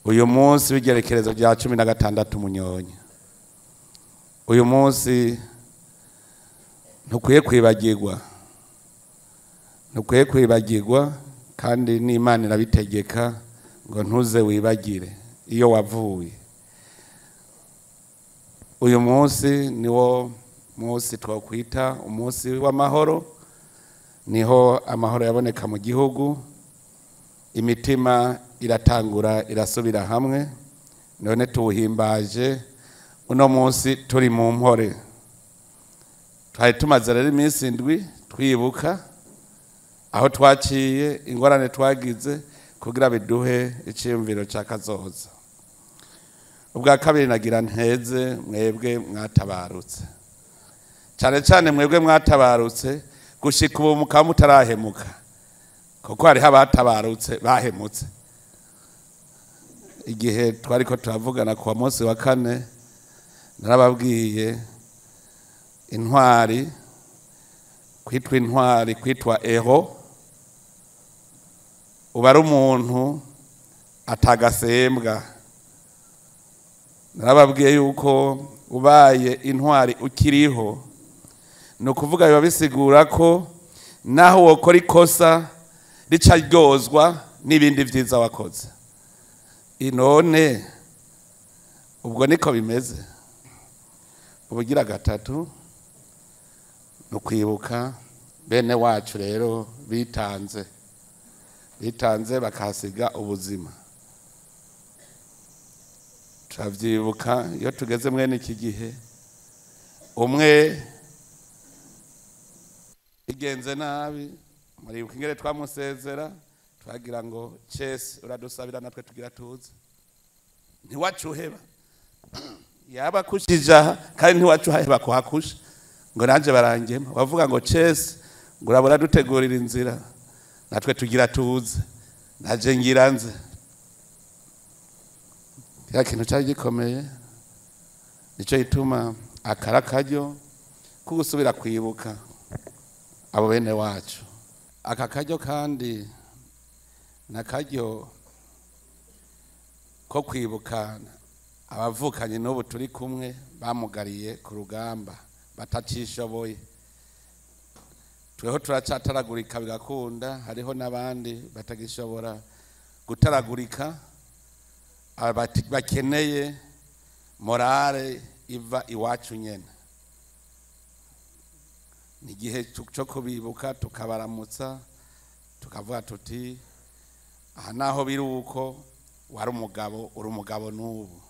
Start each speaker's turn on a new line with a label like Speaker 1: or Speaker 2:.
Speaker 1: Uyu munsi w'igerekerezo rya 16 Munyonyo, uyu munsi ntukwiye kwibagirwa, ntukwiye kwibagirwa, kandi n'Imana irabitegeka ngo ntuze wibagire iyo wavuye. Uyu munsi niwo munsi twakwita umunsi w'amahoro, niho amahoro yaboneka mu gihugu, imitima iratangura irasubira hamwe. None tuwuhimbaje uno munsi turi mu mpore. Twari tumaze rero iminsi 7 twibuka aho twaciye, ingorane twagize, kugira biduhe iciyumviro ca kazoza. Ubwa kabiri nagira nteze mwebwe mwatabarutse, cyane cyane mwebwe mwatabarutse gushika ubu mukaba mutarahemuka, kuko hariho abatabarutse bahemutse. Igihe twariko turavugana ku munsi wa 4, narababwiye intwari, kwitwa intwari, kwitwa ero, uba ari umuntu atagasembwa. Narababwiye yuko ubaye intwari ukiriho, ni ukuvuga biba bisigura ko naho wokora ikosa rica ryozwa n'ibindi vyiza wakoze. Inone ubwo niko bimeze. Ubugira gatatu ni ukwibuka bene wacu rero bitanze, bitanze bakahasiga ubuzima. Turavyibuka iyo tugeze mwene iki gihe, umwe igenze nabi, muribuka ingere twamusezera, twagira ngo Chese uradusabira natwe tugira tuze. Ntiwacuheba yaba kushija, kandi ntiwacuheba kuhakusha ngo nanje barangema. Wavuga ngo Chese ngo urabura dutegurira inzira natwe tugira tuze, naje ngira nze. Ya kintu cyari gikomeye, nico gituma akara karyo ko gusubira kwibuka abo bene wacu. Aka karyo kandi nakaryo ko kwibuka abavukanye n'ubu turi kumwe bamugariye ku rugamba batacishoboye. Tweho turacataragurika bigakunda, hariho n'abandi batagishobora gutaragurika, bakeneye morale iva iwacu nyene. Ni igihe cyo kubibuka, tukabaramutsa, tukavuga tuti aha naho biri uko wari umugabo, uri umugabo n'ubu.